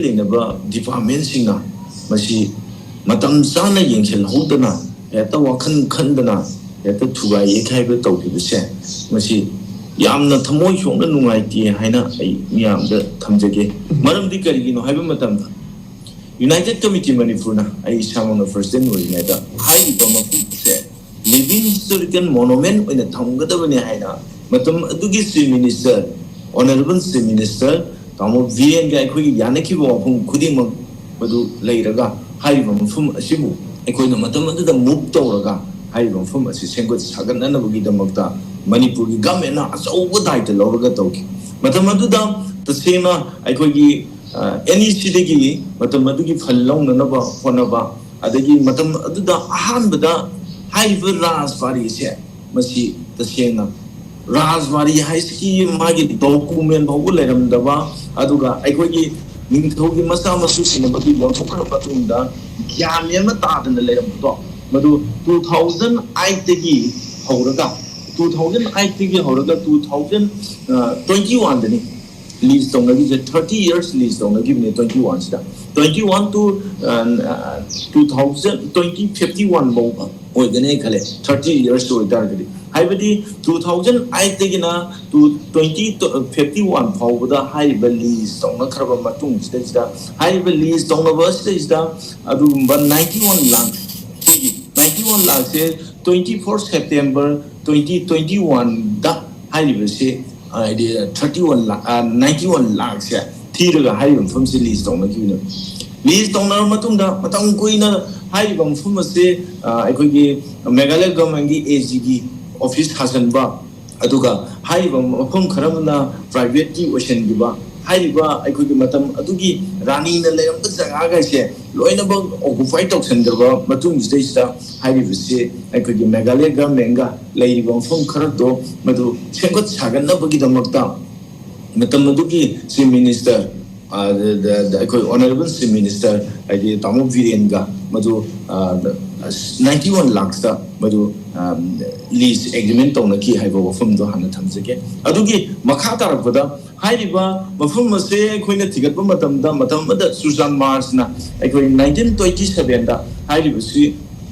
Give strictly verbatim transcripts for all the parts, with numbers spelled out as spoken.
ꯂꯩꯅꯕ ꯗꯤꯄꯥꯔꯠꯃꯦꯟꯁꯤꯡꯅ ꯃꯁꯤ ꯃꯇꯝ ꯆꯥꯅ ꯌꯦꯡꯁꯤꯜꯍꯧꯗꯅ, ꯍꯦꯛꯇ ꯋꯥꯈꯜ ꯈꯟꯗꯅ, ꯍꯦꯛꯇ ꯊꯨꯒꯥꯏ ꯌꯩꯈꯥꯏꯕ ꯇꯧꯈꯤꯕꯁꯦ, ꯃꯁꯤ ꯌꯥꯝꯅ ꯊꯃꯣꯏ ꯁꯣꯛꯅ ꯅꯨꯡꯉꯥꯏꯇꯦ ꯍꯥꯏꯅ ꯑꯩ ꯃꯤꯌꯥꯝꯗ ꯊꯝꯖꯒꯦ꯫ ꯃꯔꯝꯗꯤ ꯀꯔꯤꯒꯤꯅꯣ ꯍꯥꯏꯕ ꯃꯇꯝꯗ, ꯌꯨꯅꯥꯏꯇꯦꯠ ꯀꯃꯤꯇꯤ ꯃꯅꯤꯄꯨꯔꯅ, ꯑꯩ ꯏꯁꯥꯃꯛꯅ ꯄ꯭ꯔꯁꯤꯗꯦꯟ ꯑꯣꯏꯔꯤꯉꯩꯗ, ꯍꯥꯏꯔꯤꯕ ꯃꯐꯝ ꯑꯁꯦ ꯂꯤꯚꯤꯡ ꯍꯤꯁꯇꯣꯔꯤꯀꯦꯜ ꯃꯣꯅꯨꯃꯦꯟ ꯑꯣꯏꯅ ꯊꯝꯒꯗꯕꯅꯤ ꯍꯥꯏꯅ ꯃꯇꯝ ꯑꯗꯨꯒꯤ chief minister, honourable chief minister ꯇꯥꯃꯣ ꯕꯤꯔꯦꯟꯒ ꯑꯩꯈꯣꯏꯒꯤ ꯌꯥꯅꯈꯤꯕ ꯋꯥꯐꯝ ꯈꯨꯗꯤꯡꯃꯛ ꯃꯗꯨ ꯂꯩꯔꯒ, ꯍꯥꯏꯔꯤꯕ ꯃꯐꯝ ꯑꯁꯤꯕꯨ ꯑꯩꯈꯣꯏꯅ ꯃꯇꯝ ꯑꯗꯨꯗ ꯃꯨꯚ ꯇꯧꯔꯒ, ꯍꯥꯏꯔꯤꯕ ꯃꯐꯝ ꯑꯁꯤ ꯁꯦꯝꯒꯠ ꯁꯥꯒꯠꯅꯅꯕꯒꯤꯗꯃꯛꯇ ꯃꯅꯤꯄꯨꯔꯒꯤ ꯒꯚꯔꯟꯃꯦꯟꯅ ꯑꯆꯧꯕ ꯗꯥꯏꯇ ꯂꯧꯔꯒ ꯇꯧꯈꯤ꯫ ꯃꯇꯝ ꯑꯗꯨꯗ ꯇꯁꯦꯡꯅ ꯑꯩꯈꯣꯏꯒꯤ, ꯑ, ꯑꯦꯟ ꯏ ꯁꯤꯗꯒꯤ ꯃꯇꯝ ꯑꯗꯨꯒꯤ ꯐꯟ ꯂꯧꯅꯅꯕ ꯍꯣꯠꯅꯕ, ꯑꯗꯒꯤ ꯃꯇꯝ ꯑꯗꯨꯗ ꯑꯍꯥꯟꯕꯗ ꯍꯥꯏꯔꯤꯕ ꯔꯥꯖꯕꯥꯔꯤꯁꯦ, ꯃꯁꯤ ꯇꯁꯦꯡꯅ ꯔꯥꯖꯕꯥꯔꯤ ꯍꯥꯏꯁꯤꯒꯤ ꯃꯥꯒꯤ ꯗꯣꯀꯨꯃꯦꯟ ꯐꯥꯎꯕ ꯂꯩꯔꯝꯗꯕ, ꯑꯗꯨꯒ ꯑꯩꯈꯣꯏꯒꯤ ꯅꯤꯡꯊꯧꯒꯤ ꯃꯆꯥ ꯃꯁꯨꯁꯤꯡꯅ ꯃꯗꯨ ꯌꯣꯟꯊꯣꯛꯈ꯭ꯔꯕ ꯃꯇꯨꯡꯗ ꯒ꯭ꯌꯥꯟ ꯃꯦꯟ ꯑꯃ ꯇꯥꯗꯅ ꯂꯩꯔꯝꯕꯗꯣ, ꯃꯗꯨ ꯇꯨ ꯊꯥꯎꯖꯟ ꯑꯥꯏꯠꯇꯒꯤ ꯍꯧꯔꯒ, ꯇꯨ ꯊꯥꯎꯖꯟ ꯑꯥꯏꯠꯇꯒꯤ ꯍꯧꯔꯒ ꯇꯨ ꯊꯥꯎꯖꯟ ꯇ꯭ꯋꯦꯟꯇꯤ ꯋꯥꯟꯗꯅꯤ ꯂꯤꯖ ꯇꯧꯅꯈꯤꯕꯁꯦ꯫ ꯊꯥꯔꯇꯤ ꯌꯔꯁ ꯂꯤꯖ ꯇꯧꯅꯈꯤꯕꯅꯦ ꯇ꯭ꯋꯦꯟꯇꯤ ꯋꯥꯟꯁꯤꯗ꯫ Twenty one to two thousand twenty fifty one ꯐꯥꯎꯕ ꯑꯣꯏꯒꯅꯤ ꯈꯜꯂꯦ, ꯊꯥꯔꯇꯤ ꯌꯔꯁ ꯑꯣꯏꯇꯥꯔꯒꯗꯤ꯫ ꯍꯥꯏꯕꯗꯤ ꯇꯨ ꯊꯥꯎꯖꯟ ꯑꯥꯏꯠꯇꯒꯤꯅ ꯇꯨ ꯇ꯭ꯋꯦꯟꯇꯤ ꯐꯤꯐꯇꯤ ꯋꯥꯟ ꯐꯥꯎꯕꯗ ꯍꯥꯏꯔꯤꯕ ꯂꯤꯖ ꯇꯧꯅꯈ꯭ꯔꯕ ꯃꯇꯨꯡꯁꯤꯗꯩꯁꯤꯗ, ꯍꯥꯏꯔꯤꯕ ꯂꯤꯖ ꯇꯧꯅꯕ ꯑꯁꯤꯗꯩꯁꯤꯗ ꯑꯗꯨꯒꯨꯝꯕ ninety one lakh, ninety one ꯂꯥꯛꯁꯦ twenty four September twenty twenty ꯋꯥꯟꯗ ꯍꯥꯏꯔꯤꯕꯁꯤ, ꯍꯥꯏꯗꯤ thirty one lakh, ninety one ꯂꯥꯛꯁꯦ ꯊꯤꯔꯒ ꯍꯥꯏꯔꯤꯕ ꯃꯐꯝꯁꯤ ꯂꯤꯖ ꯇꯧꯅꯈꯤꯕꯅꯦꯕ꯫ ꯂꯤꯖ ꯇꯧꯅꯔꯕ ꯃꯇꯨꯡꯗ ꯃꯇꯝ ꯀꯨꯏꯅ ꯍꯥꯏꯔꯤꯕ ꯃꯐꯝ ꯑꯁꯤ, ꯑ, ꯑꯩꯈꯣꯏꯒꯤ ꯃꯦꯘꯥꯂꯌ ꯒꯚꯔꯟꯃꯦꯟꯒꯤ ꯑꯦ ꯖꯤꯒꯤ ꯑꯣꯐꯤꯁ ꯁꯥꯖꯟꯕ, ꯑꯗꯨꯒ ꯍꯥꯏꯔꯤꯕ ꯃꯐꯝ ꯈꯔ ꯑꯃꯅ ꯄ꯭ꯔꯥꯏꯚꯦꯠꯀꯤ ꯑꯣꯏꯁꯤꯟꯈꯤꯕ, ꯍꯥꯏꯔꯤꯕ ꯑꯩꯈꯣꯏꯒꯤ ꯃꯇꯝ ꯑꯗꯨꯒꯤ ꯔꯥꯅꯤꯅ ꯂꯩꯔꯝꯕ ꯖꯒꯥꯈꯩꯁꯦ ꯂꯣꯏꯅꯃꯛ ꯑꯣꯀꯨꯄꯥꯏ ꯇꯧꯁꯤꯟꯈ꯭ꯔꯕ ꯃꯇꯨꯡꯁꯤꯗꯩꯁꯤꯗ, ꯍꯥꯏꯔꯤꯕꯁꯤ ꯑꯩꯈꯣꯏꯒꯤ ꯃꯦꯘꯥꯂꯌ ꯒꯚꯔꯟꯃꯦꯟꯒ ꯂꯩꯔꯤꯕ ꯃꯐꯝ ꯈꯔꯗꯣ ꯃꯗꯨ ꯁꯦꯝꯒꯠ ꯁꯥꯒꯠꯅꯕꯒꯤꯗꯃꯛꯇ ꯃꯇꯝ ꯑꯗꯨꯒꯤ ꯆꯤꯐ ꯃꯤꯅꯤꯁꯇꯔ ꯑꯩꯈꯣꯏ ꯑꯣꯅꯔꯦꯕꯜ ꯆꯤꯐ ꯃꯤꯅꯤꯁꯇꯔ ꯍꯥꯏꯗꯤ ꯇꯥꯃꯣ ꯕꯤꯔꯦꯟꯒ ꯃꯗꯨ ꯅꯥꯏꯟꯇꯤ ꯋꯥꯟ ꯂꯥꯛꯁꯇ ꯃꯗꯨ ꯂꯤꯁ ꯑꯦꯒ꯭ꯔꯤꯃꯦꯟ ꯇꯧꯅꯈꯤ ꯍꯥꯏꯕ ꯋꯥꯐꯝꯗꯣ ꯍꯥꯟꯅ ꯊꯝꯖꯒꯦ꯫ ꯑꯗꯨꯒꯤ ꯃꯈꯥ ꯇꯥꯔꯛꯄꯗ ꯍꯥꯏꯔꯤꯕ ꯃꯐꯝ ꯑꯁꯦ ꯑꯩꯈꯣꯏꯅ ꯊꯤꯒꯠꯄ ꯃꯇꯝꯗ, ꯃꯇꯝ ꯑꯃꯗ ꯆꯨꯔꯆꯥꯟ ꯃꯥꯔꯁꯅ ꯑꯩꯈꯣꯏ ꯅꯥꯏꯟꯇꯤꯟ ꯇ꯭ꯋꯦꯟꯇꯤ ꯁꯚꯦꯟꯗ ꯍꯥꯏꯔꯤꯕꯁꯤ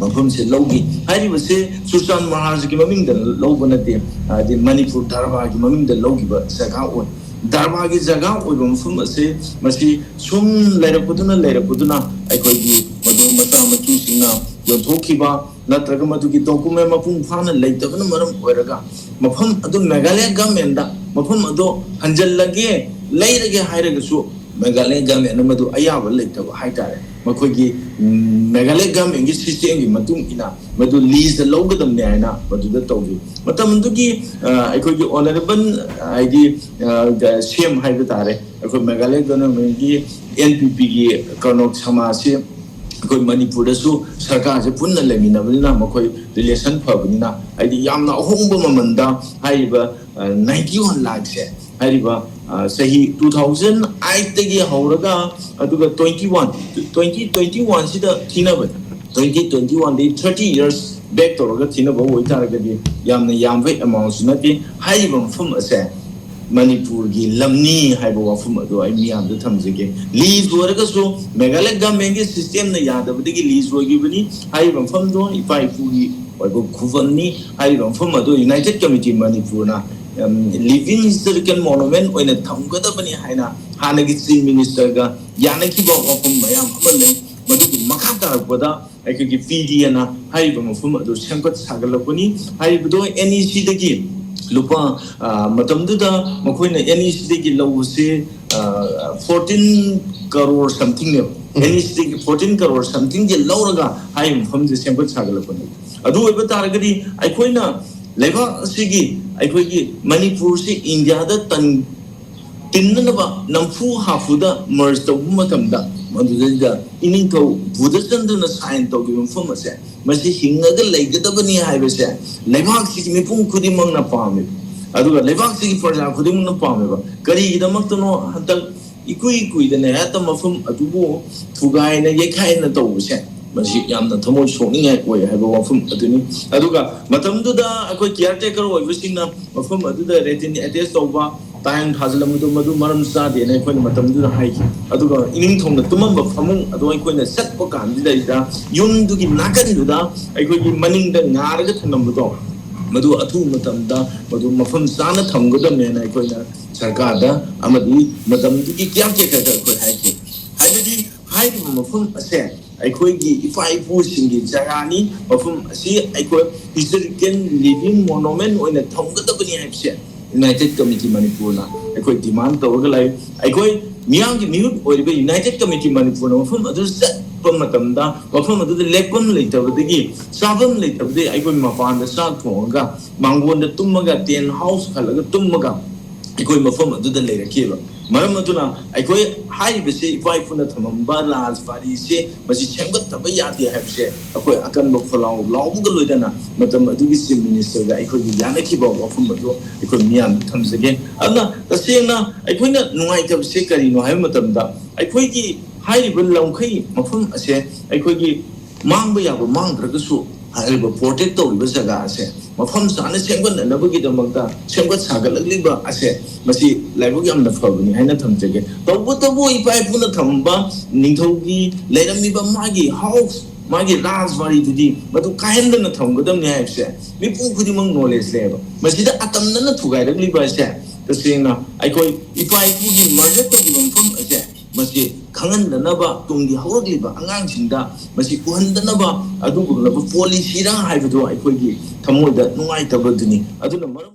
ꯃꯐꯝꯁꯦ ꯂꯧꯈꯤ꯫ ꯍꯥꯏꯔꯤꯕꯁꯦ ꯆꯨꯔꯆꯥꯟ ꯃꯍꯥꯔꯥꯖꯒꯤ ꯃꯃꯤꯡꯗ ꯂꯧꯕ ꯅꯠꯇꯦ, ꯍꯥꯏꯗꯤ ꯃꯅꯤꯄꯨꯔ ꯗꯔꯕꯥꯔꯒꯤ ꯃꯃꯤꯡꯗ ꯂꯧꯈꯤꯕ ꯖꯒꯥ ꯑꯣꯏ꯫ ꯗꯔꯕꯥꯔꯒꯤ ꯖꯒꯥ ꯑꯣꯏꯕ ꯃꯐꯝ ꯑꯁꯦ ꯃꯁꯤ ꯁꯨꯝ ꯂꯩꯔꯛꯄꯗꯨꯅ ꯂꯩꯔꯛꯄꯗꯨꯅ ꯑꯩꯈꯣꯏꯒꯤ ꯃꯗꯨ ꯃꯆꯥ ꯃꯁꯨꯁꯤꯡꯅ ꯌꯣꯟꯊꯣꯛꯈꯤꯕ ꯅꯠꯇ꯭ꯔꯒ ꯃꯗꯨꯒꯤ ꯗꯣꯀꯨꯃꯦꯟ ꯃꯄꯨꯡ ꯐꯥꯅ ꯂꯩꯇꯕꯅ ꯃꯔꯝ ꯑꯣꯏꯔꯒ ꯃꯐꯝ ꯑꯗꯨ ꯃꯦꯘꯥꯂꯌꯥ ꯒꯃꯦꯟꯗ ꯃꯐꯝ ꯑꯗꯣ ꯍꯟꯖꯜꯂꯒꯦ, ꯂꯩꯔꯒꯦ ꯍꯥꯏꯔꯒꯁꯨ ꯃꯦꯘꯥꯂꯌꯥ ꯒꯃꯦꯟꯅ ꯃꯗꯨ ꯑꯌꯥꯕ ꯂꯩꯇꯕ ꯍꯥꯏꯇꯥꯔꯦ꯫ ꯃꯈꯣꯏꯒꯤ ꯎꯝ, ꯃꯦꯘꯥꯂꯌꯥ ꯒꯃꯦꯟꯒꯤ ꯁꯤꯁꯇꯦꯝꯒꯤ ꯃꯇꯨꯡ ꯏꯟꯅ ꯃꯗꯨ ꯂꯤꯖꯇ ꯂꯧꯒꯗꯕꯅꯦ ꯍꯥꯏꯅ ꯃꯗꯨꯗ ꯇꯧꯈꯤ꯫ ꯃꯇꯝ ꯑꯗꯨꯒꯤ ꯑ, ꯑꯩꯈꯣꯏꯒꯤ ꯑꯣꯅꯔꯦꯕꯜ ꯍꯥꯏꯗꯤ ꯁꯤꯑꯦꯝ ꯍꯥꯏꯕ ꯇꯥꯔꯦ, ꯑꯩꯈꯣꯏ ꯃꯦꯘꯥꯂꯌꯥ ꯒꯚꯔꯟꯃꯦꯟꯒꯤ ꯑꯦꯟ ꯄꯤ ꯄꯤꯒꯤ ꯀꯔꯅꯣꯛ ꯁꯃꯥꯖꯁꯤ ꯑꯩꯈꯣꯏ ꯃꯅꯤꯄꯨꯔꯗꯁꯨ ꯁꯔꯀꯥꯔꯁꯦ ꯄꯨꯟꯅ ꯂꯩꯃꯤꯟꯅꯕꯅꯤꯅ ꯃꯈꯣꯏ ꯔꯤꯂꯦꯁꯟ ꯐꯕꯅꯤꯅ ꯍꯥꯏꯗꯤ ꯌꯥꯝꯅ ꯑꯍꯣꯡꯕ ꯃꯃꯜꯗ ꯍꯥꯏꯔꯤꯕ ꯅꯥꯏꯟꯇꯤ ꯋꯥꯟ ꯂꯥꯛꯁꯦ ꯍꯥꯏꯔꯤꯕ ꯆꯍꯤ ꯇꯨ ꯊꯥꯎꯖꯟ ꯑꯥꯏꯠꯇꯒꯤ ꯍꯧꯔꯒ ꯑꯗꯨꯒ ꯇ꯭ꯋꯦꯟꯇꯤ ꯋꯥꯟ ꯇ꯭ꯋꯦꯟꯇꯤ ꯇ꯭ꯋꯦꯟꯇꯤ ꯋꯥꯟꯁꯤꯗ ꯊꯤꯅꯕꯅꯤ꯫ ꯇ꯭ꯋꯦꯟꯇꯤ ꯇ꯭ꯋꯦꯟꯇꯤ ꯋꯥꯟꯗꯒꯤ ꯊꯥꯔꯇꯤ ꯏꯌꯔꯁ ꯕꯦꯛ ꯇꯧꯔꯒ ꯊꯤꯅꯕ ꯑꯣꯏꯇꯥꯔꯒꯗꯤ ꯌꯥꯝꯅ ꯌꯥꯝꯕ ꯑꯦꯃꯥꯎꯟꯁꯨ ꯅꯠꯇꯦ꯫ ꯍꯥꯏꯔꯤꯕ ꯃꯐꯝ ꯑꯁꯦ ꯃꯅꯤꯄꯨꯔꯒꯤ ꯂꯝꯅꯤ ꯍꯥꯏꯕ ꯋꯥꯐꯝ ꯑꯗꯨ ꯑꯩ ꯃꯤꯌꯥꯝꯗ ꯊꯝꯖꯒꯦ꯫ ꯂꯤꯖ ꯑꯣꯏꯔꯒꯁꯨ ꯃꯦꯘꯥꯂꯌꯥ ꯒꯚꯔꯟꯃꯦꯟꯒꯤ ꯁꯤꯁꯇꯦꯝꯅ ꯌꯥꯗꯕꯗꯒꯤ ꯂꯤꯖ ꯑꯣꯏꯈꯤꯕꯅꯤ꯫ ꯍꯥꯏꯔꯤꯕ ꯃꯐꯝꯗꯣ ꯏꯄꯥ ꯏꯄꯨꯒꯤ ꯑꯣꯏꯕ ꯈꯨꯕꯝꯅꯤ꯫ ꯍꯥꯏꯔꯤꯕ ꯃꯐꯝ ꯑꯗꯨ ꯌꯨꯅꯥꯏꯇꯦꯠ ꯀꯃꯤꯇꯤ ꯃꯅꯤꯄꯨꯔꯅ ꯂꯤꯚꯤꯡ ꯍꯤꯁꯇꯣꯔꯤꯀꯦꯜ ꯃꯣꯅꯨꯃꯦꯟ ꯑꯣꯏꯅ ꯊꯝꯒꯗꯕꯅꯤ ꯍꯥꯏꯅ ꯍꯥꯟꯅꯒꯤ ꯆꯤꯐ ꯃꯤꯅꯤꯁꯇꯔꯒ ꯌꯥꯅꯈꯤꯕ ꯋꯥꯐꯝ ꯃꯌꯥꯝ ꯑꯃ ꯂꯩ꯫ ꯃꯗꯨꯒꯤ ꯃꯈꯥ ꯇꯥꯔꯛꯄꯗ ꯑꯩꯈꯣꯏꯒꯤ ꯄꯤ ꯗꯤ ꯑꯦꯅ ꯍꯥꯏꯔꯤꯕ ꯃꯐꯝ ꯑꯗꯨ ꯁꯦꯝꯒꯠ ꯁꯥꯒꯠꯂꯛꯄꯅꯤ꯫ ꯍꯥꯏꯔꯤꯕꯗꯣ ꯑꯦꯟ ꯏ ꯁꯤꯗꯒꯤ ꯂꯨꯄꯥ ꯃꯇꯝꯗꯨꯗ ꯃꯈꯣꯏꯅ ꯑꯦꯟ ꯏ ꯁꯤꯗꯒꯤ ꯂꯧꯕꯁꯦ ꯐꯣꯔꯇꯤꯟ ꯀꯔꯣꯔ ꯁꯝꯊꯤꯡꯅꯦꯕ꯫ ꯑꯦꯟ ꯏ ꯁꯤꯗꯒꯤ ꯐꯣꯔꯇꯤꯟ ꯀꯔꯣꯔ ꯁꯝꯊꯤꯡꯁꯦ ꯂꯧꯔꯒ ꯍꯥꯏꯔꯤꯕ ꯃꯐꯝꯁꯦ ꯁꯦꯝꯒꯠ ꯁꯥꯒꯠꯂꯛꯄꯅꯤ꯫ ꯑꯗꯨ ꯑꯣꯏꯕ ꯇꯥꯔꯒꯗꯤ ꯑꯩꯈꯣꯏꯅ ꯂꯩꯕꯥꯛ ꯑꯁꯤꯒꯤ ꯑꯩꯈꯣꯏꯒꯤ ꯃꯅꯤꯄꯨꯔꯁꯤ ꯏꯟꯗꯤꯌꯥꯗ ꯇꯟ ꯇꯤꯟꯅꯅꯕ ꯅꯝꯐꯨ ꯍꯥꯐꯨꯗ ꯃꯔꯖ ꯇꯧꯕ ꯃꯇꯝꯗ ꯃꯗꯨꯗꯩꯗ ꯏꯅꯤꯡꯊꯧ ꯕꯨꯙꯆꯟꯗ꯭ꯔꯅ ꯁꯥꯏꯟ ꯇꯧꯈꯤꯕ ꯃꯐꯝ ꯑꯁꯦ ꯃꯁꯤ ꯍꯤꯡꯉꯒ ꯂꯩꯒꯗꯕꯅꯤ ꯍꯥꯏꯕꯁꯦ ꯂꯩꯕꯥꯛꯁꯤꯒꯤ ꯃꯤꯄꯨꯝ ꯈꯨꯗꯤꯡꯃꯛꯅ ꯄꯥꯝꯃꯦꯕ꯫ ꯑꯗꯨꯒ ꯂꯩꯕꯥꯛꯁꯤꯒꯤ ꯄ꯭ꯔꯖꯥ ꯈꯨꯗꯤꯡꯃꯛꯅ ꯄꯥꯝꯃꯦꯕ꯫ ꯀꯔꯤꯒꯤꯗꯃꯛꯇꯅꯣ ꯍꯟꯗꯛ ꯏꯀꯨꯏ ꯀꯨꯏꯗꯅ ꯍꯦꯛꯇ ꯃꯐꯝ ꯑꯗꯨꯕꯨ ꯊꯨꯒꯥꯏꯅ ꯌꯩꯈꯥꯏꯅ ꯇꯧꯕꯁꯦ, ꯃꯁꯤ ꯌꯥꯝꯅ ꯊꯃꯣꯏ ꯁꯣꯛꯅꯤꯡꯉꯥꯏ ꯑꯣꯏ ꯍꯥꯏꯕ ꯋꯥꯐꯝ ꯑꯗꯨꯅꯤ꯫ ꯑꯗꯨꯒ ꯃꯇꯝꯗꯨꯗ ꯑꯩꯈꯣꯏ ꯀꯤꯌꯥꯔꯇꯦꯀꯔ ꯑꯣꯏꯕꯁꯤꯡꯅ ꯃꯐꯝ ꯑꯗꯨꯗ ꯔꯦꯇꯤꯟ ꯑꯦꯇꯦꯁ ꯇꯧꯕ ꯇꯥꯏꯜ ꯊꯥꯖꯤꯜꯂꯝꯕꯗꯨ ꯃꯗꯨ ꯃꯔꯝ ꯆꯥꯗꯦꯅ ꯑꯩꯈꯣꯏꯅ ꯃꯇꯝꯗꯨꯗ ꯍꯥꯏꯈꯤ꯫ ꯑꯗꯨꯒ ꯏꯅꯤꯡꯊꯧꯅ ꯇꯨꯝꯃꯝꯕ ꯐꯃꯨꯡ ꯑꯗꯨ ꯑꯩꯈꯣꯏꯅ ꯆꯠꯄ ꯀꯥꯟꯁꯤꯗꯩꯗ ꯌꯨꯝꯗꯨꯒꯤ ꯅꯥꯀꯟꯗꯨꯗ ꯑꯩꯈꯣꯏꯒꯤ ꯃꯅꯤꯡꯗ ꯉꯥꯔꯒ ꯊꯝꯂꯝꯕꯗꯣ, ꯃꯗꯨ ꯑꯊꯨꯕ ꯃꯇꯝꯗ ꯃꯗꯨ ꯃꯐꯝ ꯆꯥꯅ ꯊꯝꯒꯗꯕꯅꯦꯅ ꯑꯩꯈꯣꯏꯅ ꯁꯔꯀꯥꯔꯗ ꯑꯃꯗꯤ ꯃꯇꯝꯗꯨꯒꯤ ꯀꯤꯌꯥꯔꯇꯦꯀꯔꯗ ꯑꯩꯈꯣꯏ ꯍꯥꯏꯈꯤ꯫ ꯍꯥꯏꯕꯗꯤ ꯍꯥꯏꯔꯤꯕ ꯃꯐꯝ ꯑꯁꯦ ꯑꯩꯈꯣꯏꯒꯤ ꯏꯄꯥ ꯏꯄꯨꯁꯤꯡꯒꯤ ꯖꯒꯥꯅꯤ꯫ ꯃꯐꯝ ꯑꯁꯤ ꯑꯩꯈꯣꯏ ꯍꯤꯁꯇꯣꯔꯤꯀꯦꯜ ꯂꯤꯚꯤꯡ ꯃꯣꯅꯨꯃꯦꯟ ꯑꯣꯏꯅ ꯊꯝꯒꯗꯕꯅꯤ ꯍꯥꯏꯕꯁꯦ ꯌꯨꯅꯥꯏꯇꯦꯠ ꯀꯃꯤꯇꯤ ꯃꯅꯤꯄꯨꯔꯅ ꯑꯩꯈꯣꯏ ꯗꯤꯃꯥꯟ ꯇꯧꯔꯒ ꯂꯩ꯫ ꯑꯩꯈꯣꯏ ꯃꯤꯌꯥꯝꯒꯤ ꯃꯤꯍꯨꯠ ꯑꯣꯏꯔꯤꯕ ꯌꯨꯅꯥꯏꯇꯦꯠ ꯀꯃꯤꯇꯤ ꯃꯅꯤꯄꯨꯔꯅ ꯃꯐꯝ ꯑꯗꯨ ꯆꯠꯄ ꯃꯇꯝꯗ, ꯃꯐꯝ ꯑꯗꯨꯗ ꯂꯦꯛꯐꯝ ꯂꯩꯇꯕꯗꯒꯤ, ꯆꯥꯐꯝ ꯂꯩꯇꯕꯗꯒꯤ ꯑꯩꯈꯣꯏ ꯃꯄꯥꯟꯗ ꯆꯥꯛ ꯊꯣꯡꯉꯒ, ꯃꯥꯡꯒꯣꯟꯗ ꯇꯨꯝꯃꯒ, ꯇꯦꯟ ꯍꯥꯎꯁ ꯈꯜꯂꯒ ꯇꯨꯝꯃꯒ ꯑꯩꯈꯣꯏ ꯃꯐꯝ ꯑꯗꯨꯗ ꯂꯩꯔꯛꯈꯤꯕ꯫ ꯃꯔꯝ ꯑꯗꯨꯅ ꯑꯩꯈꯣꯏ ꯍꯥꯏꯔꯤꯕꯁꯤ ꯏꯄꯥ ꯏꯄꯨꯅ ꯊꯝꯃꯝꯕ ꯔꯥꯖꯕꯥꯔꯤꯁꯦ ꯃꯁꯤ ꯁꯦꯝꯒꯠꯇꯕ ꯌꯥꯗꯦ ꯍꯥꯏꯕꯁꯦ ꯑꯩꯈꯣꯏ ꯑꯀꯟꯕ ꯈꯣꯜꯂꯥꯎ ꯂꯥꯎꯕꯒ ꯂꯣꯏꯅꯅ ꯃꯇꯝ ꯑꯗꯨꯒꯤ ꯆꯤꯐ ꯃꯤꯅꯤꯁꯇꯔꯒ ꯑꯩꯈꯣꯏꯒꯤ ꯌꯥꯅꯈꯤꯕ ꯋꯥꯐꯝ ꯑꯗꯨ ꯑꯩꯈꯣꯏ ꯃꯤꯌꯥꯝꯗ ꯊꯝꯖꯒꯦ꯫ ꯑꯗꯨꯅ ꯇꯁꯦꯡꯅ ꯑꯩꯈꯣꯏꯅ ꯅꯨꯡꯉꯥꯏꯇꯕꯁꯦ ꯀꯔꯤꯅꯣ ꯍꯥꯏꯕ ꯃꯇꯝꯗ, ꯑꯩꯈꯣꯏꯒꯤ ꯍꯥꯏꯔꯤꯕ ꯂꯝꯈꯩ ꯃꯐꯝ ꯑꯁꯦ ꯑꯩꯈꯣꯏꯒꯤ ꯃꯥꯡꯕ ꯌꯥꯕ ꯃꯥꯡꯗ꯭ꯔꯒꯁꯨ, ꯍꯥꯏꯔꯤꯕ ꯄ꯭ꯔꯣꯇꯦꯛ ꯇꯧꯔꯤꯕ ꯖꯒꯥ ꯑꯁꯦ ꯃꯐꯝ ꯆꯥꯅ ꯁꯦꯝꯒꯠꯅꯅꯕꯒꯤꯗꯃꯛꯇ ꯁꯦꯝꯒꯠ ꯁꯥꯒꯠꯂꯛꯂꯤꯕ ꯑꯁꯦ, ꯃꯁꯤ ꯂꯥꯏꯕꯛ ꯌꯥꯝꯅ ꯐꯕꯅꯤ ꯍꯥꯏꯅ ꯊꯝꯖꯒꯦ꯫ ꯇꯧꯕꯇꯕꯨ ꯏꯄꯥ ꯏꯄꯨꯅ ꯊꯝꯕ ꯅꯤꯡꯊꯧꯒꯤ ꯂꯩꯔꯝꯃꯤꯕ ꯃꯥꯒꯤ ꯍꯥꯎꯁ, ꯃꯥꯒꯤ ꯔꯥꯖꯕꯥꯔꯤꯗꯨꯗꯤ ꯃꯗꯨ ꯀꯥꯏꯍꯟꯗꯅ ꯊꯝꯒꯗꯕꯅꯤ ꯍꯥꯏꯕꯁꯦ ꯃꯤꯄꯨꯝ ꯈꯨꯗꯤꯡꯃꯛ ꯅꯣꯂꯦꯖ ꯂꯩꯌꯦꯕ꯫ ꯃꯁꯤꯗ ꯑꯇꯝꯅꯅ ꯊꯨꯒꯥꯏꯔꯛꯂꯤꯕ ꯑꯁꯦ ꯇꯁꯦꯡꯅ ꯑꯩꯈꯣꯏ ꯏꯄꯥ ꯏꯄꯨꯒꯤ ꯃꯔꯗꯔ ꯇꯧꯈꯤꯕ ꯃꯐꯝ ꯑꯁꯦ ꯃꯁꯤ ꯈꯪꯍꯟꯗꯅꯕ, ꯇꯨꯡꯒꯤ ꯍꯧꯔꯛꯂꯤꯕ ꯑꯉꯥꯡꯁꯤꯡꯗ ꯃꯁꯤ ꯎꯍꯟꯗꯅꯕ ꯑꯗꯨꯒꯨꯝꯂꯕ ꯄꯣꯂꯤꯁꯤꯔ ꯍꯥꯏꯕꯗꯨ ꯑꯩꯈꯣꯏꯒꯤ ꯊꯃꯣꯏꯗ ꯅꯨꯡꯉꯥꯏꯇꯕꯗꯨꯅꯤ꯫ ꯑꯗꯨꯅ ꯃꯔꯝ